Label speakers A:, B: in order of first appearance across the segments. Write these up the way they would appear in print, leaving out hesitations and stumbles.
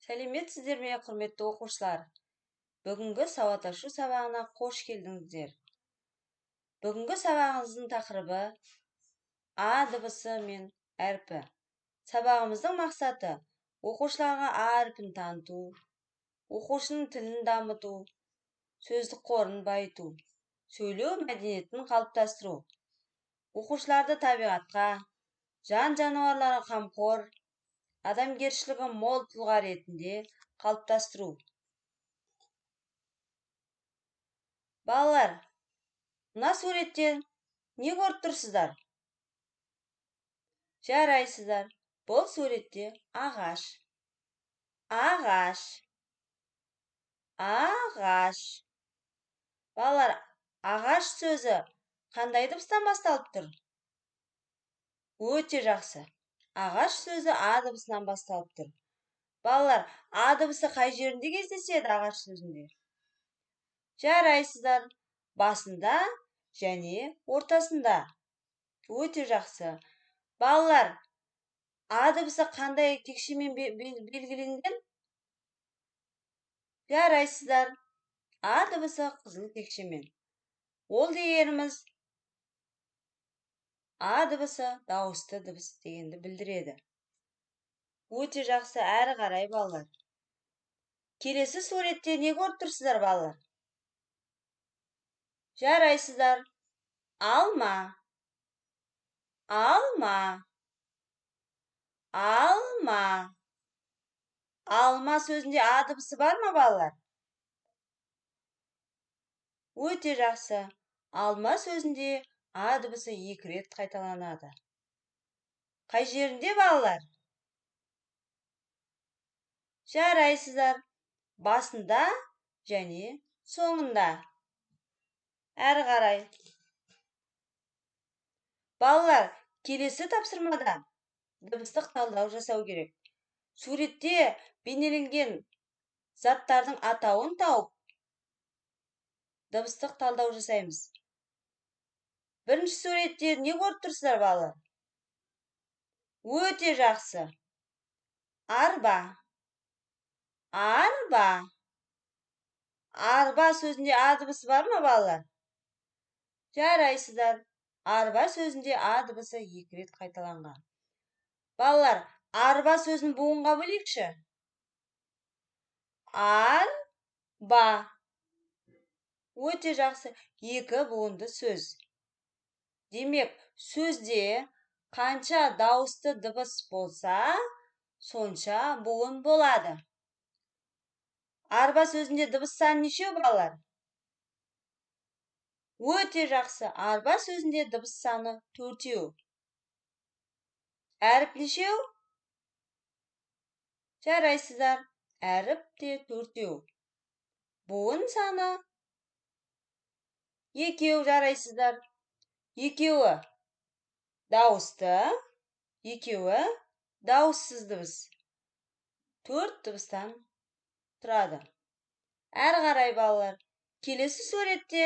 A: Сәлеметсіздер ме, құрметті оқушылар? Бүгінгі сауат ашу сабағына қош келдіңіздер. Бүгінгі сабағымыздың тақырыбы А дыбысы мен әрпі. Сабағымыздың мақсаты оқушыларға А әрпін таныту, оқушының тілін дамыту, сөздік қорын байыту, сөйлеу мәдениетін қалыптастыру, оқушыларды табиғатқа, жан-жануарларға қамқор, адамгершілігі мол тұлға ретінде қалыптастыру. Балалар, мына суреттен не көріп тұрсыздар? Жарайсыздар, бұл суретте ағаш. Ағаш. Ағаш. Балалар, ағаш сөзі қандай дыбыстан басталып тұр? Өте жақсы. Ағаш сөзі А дыбысынан басталып тұр. Балалар, А дыбысы қай жерінде кездеседі ағаш сөзінде? Жарайсыздар, басында және ортасында. Өте жақсы. Балалар, А дыбысы қандай текшемен белгіленген? Жарайсыздар, А дыбысы қызыл текшемен. Ол дегеніміз А дыбысы дауысты дыбыс дегенді білдіреді. Өте жақсы, әрі қарай балалар. Келесі суретте не көріп тұрсыздар, балалар? Жарайсыздар. Алма. Алма. Алма. Алма сөзінде А дыбысы бар ма, балалар? Өте жақсы. Алма сөзінде А дыбысы екі рет қайталанады. Қай жерінде, балалар? Жарайсыздар. Басында және соңында. Әрі қарай. Балалар, келесі тапсырмада дыбыстық талдау жасау керек. Суретте бейнеленген заттардың атауын тауып, дыбыстық талдау жасаймыз. Бірінші суретте не көріп тұрсыздар, балалар? Өте жақсы. Арба. Арба. Арба сөзінде А дыбысы бар ма, балалар? Жарайсыздар. Арба сөзінде А дыбысы екі рет қайталанған. Балалар, арба сөзін буынға бөлейікші. Арба. Өте жақсы. Екі буынды сөз. Демек, сөзде қанша дауысты дыбыс болса, сонша буын болады. Арба сөзінде дыбыс саны нешеу, балалар? Өте жақсы. Арба сөзінде дыбыс саны төртеу. Әріп нешеу? Жарайсыздар. Әріп те төртеу. Буын саны екеу, жарайсыздар. Екеуі дауысты, екеуі дауыссыз дыбыс. Төрт дыбыстан тұрады. Әрі қарай, балалар, келесі суретте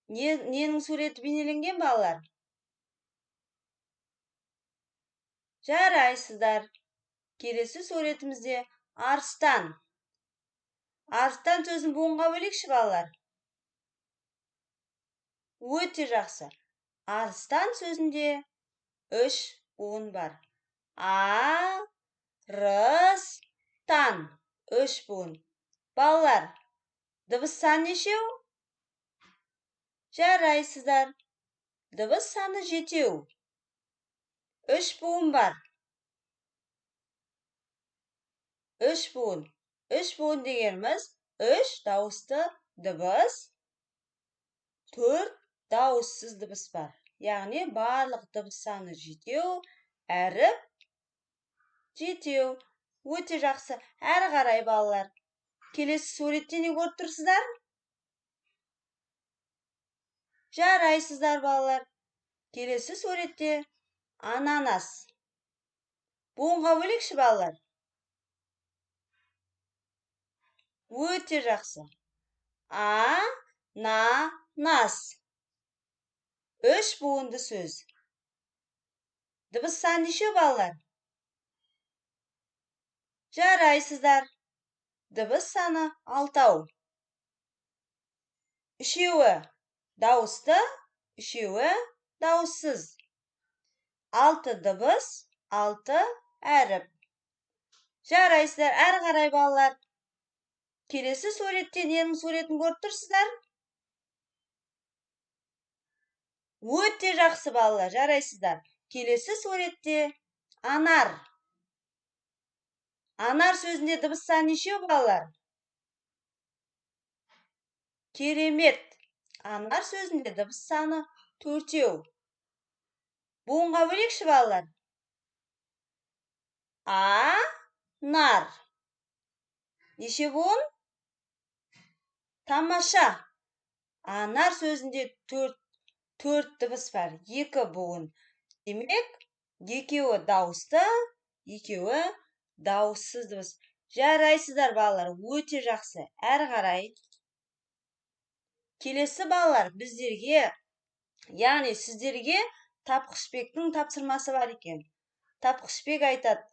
A: ненің суреті бейнеленген, балалар? Жарайсыздар. Келесі суретімізде арыстан. Арыстан сөзін буынға бөлейікші, балалар. Өте жақсы. Арыстан сөзінде үш буын бар. А, рыс, тан. Үш буын. Балалар, дыбыс саны нешеу? Жарайсыздар. Дыбыс саны жетеу. Үш буын бар. Үш буын. Үш буын дегеніміз үш дауысты дыбыс, төрт дауыссыз дыбыс бар. Яғни барлық дыбыс саны жетеу, әріп жетеу. Өте жақсы. Әрі қарай, балалар. Келесі суретте не көріп тұрсыздар? Жарайсыздар, балалар. Келесі суретте ананас. Буынға бөлейікші, балалар. Өте жақсы. А, на, нас. Үш буынды сөз. Дыбыс саны нешеу, балалар? Жарайсыздар. Дыбыс саны 6. Үшеуі дауысты, үшеуі дауыссыз. 6 дыбыс, 6 әріп. Жарайсыздар, әрі қарай балалар. Келесі суретте ненің суретін көріп тұрсыздар? Өте жақсы балалар, жарайсыздар. Келесі суретте анар. Анар сөзінде дыбыс саны нешеу балалар? Керемет. Анар сөзінде дыбыс саны 4. Буынға бөлейікші балалар. А, нар. Неше буын? Тамаша. Анар сөзінде 4 дыбыс бар, 2 буын. Демек, екеуі дауысты, екеуі дауыссыз дыбыс. Жарайсыздар балалар, өте жақсы. Әрі қарай. Келесі балалар, біздерге, яғни сіздерге Тапқышбектің тапсырмасы бар екен. Тапқышбек айтады,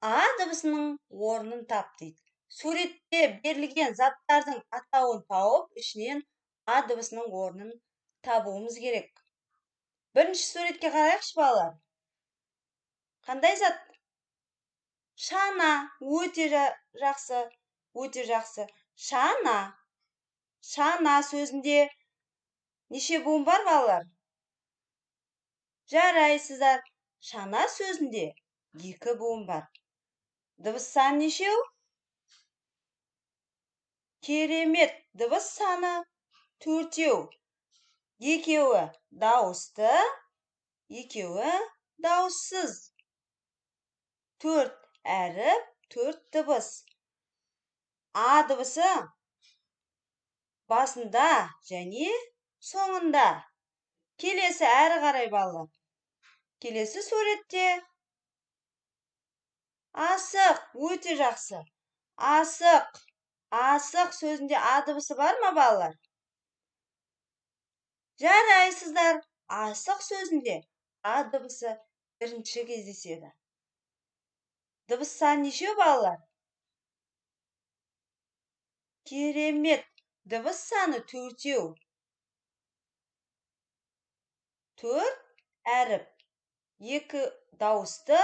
A: А дыбысының орнын тап дейді. Суретте берілген заттардың атауын тауып, ішінен А дыбысының орнын табуымыз керек. Бірінші суретке қарайықшы балалар. Қандай зат? Шана. Өте жақсы, өте жақсы. Шана. Шана сөзінде неше буын бар балалар? Жарайсыздар. Шана сөзінде 2 буын бар. Дыбыс саны нешеу? Керемет. Дыбыс саны 4. Екеуі дауысты, екеуі дауыссыз. 4 әріп, 4 дыбыс. А дыбысы басында және соңында. Келесі әрі қарай балалар. Келесі суретте асық. Өте жақсы. Асық. Асық сөзінде А дыбысы бар ма балалар? Жарайсыздар. Асық сөзінде А дыбысы бірінші кездеседі. Дыбыс саны нешеу балалар? Керемет. Дыбыс саны 4. 4 әріп. 2 дауысты,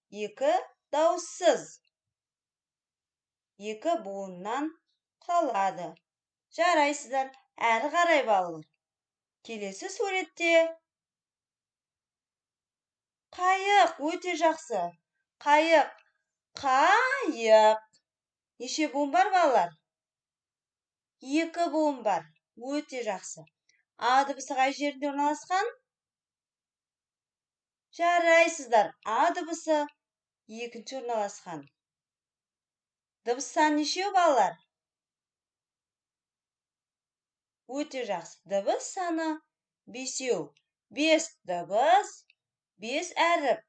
A: 2 дауыссыз. 2 буыннан құралады. Жарайсыздар. Әрі қарай балалар. Келесі суретте қайық. Өте жақсы. Қайық. Қайық. Неше буын бар балалар? 2 буын бар. Өте жақсы. А дыбысы қай жерінде орналасқан? Жарайсыздар. А дыбысы екінші орналасқан. Дыбыс саны нешеу балалар? Өте жақсы. Дыбыс саны 5. 5 дыбыс, 5 әріп.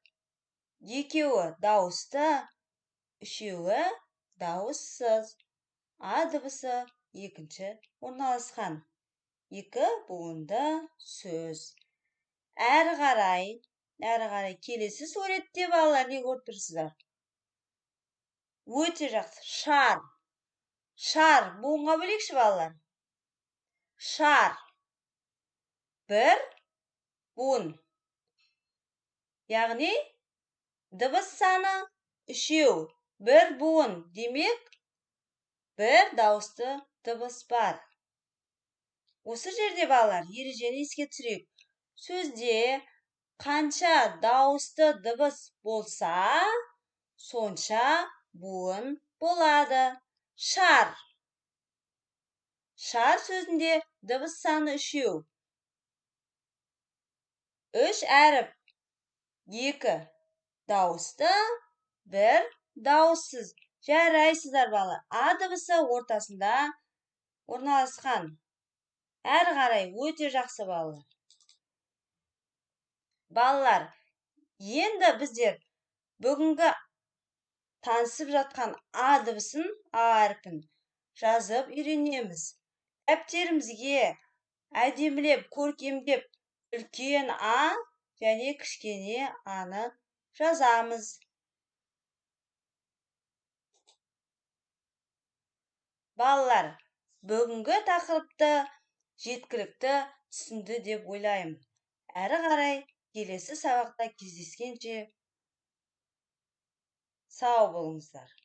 A: Екеуі дауысты, үшеуі дауыссыз. А дыбысы екінші орналасқан. 2 буынды сөз. Әрі қарай, әрі қарай келесі суретте балалар не көріп тұрсыздар? Өте жақсы. Шар. Шар. Буынға бөлейікші балалар. Шар. 1 буын. Яғни дыбыс саны 3. 1 буын. Демек, 1 дауысты дыбыс бар. Осы жерде балалар ережені еске түсірейік. Сөзде қанша дауысты дыбыс болса, сонша буын болады. Шар. Шар сөзінде дыбыс саны 3. 3 әріп. 2 дауысты, 1 дауыссыз. Жарайсыздар балалар. А дыбысы ортасында орналасқан. Әрі қарай өте жақсы балалар. Балалар, енді біздер бүгінгі танысып жатқан А дыбысын, А әрпін жазып үйренеміз. Дәптерімізге әдемілеп, көркемдеп үлкен А және кішкене А-ны жазамыз. Балалар, бүгінгі тақырыпты жеткілікті түсінді деп ойлаймын. Әрі қарай келесі сабақта кездескенше, сау болыңыздар.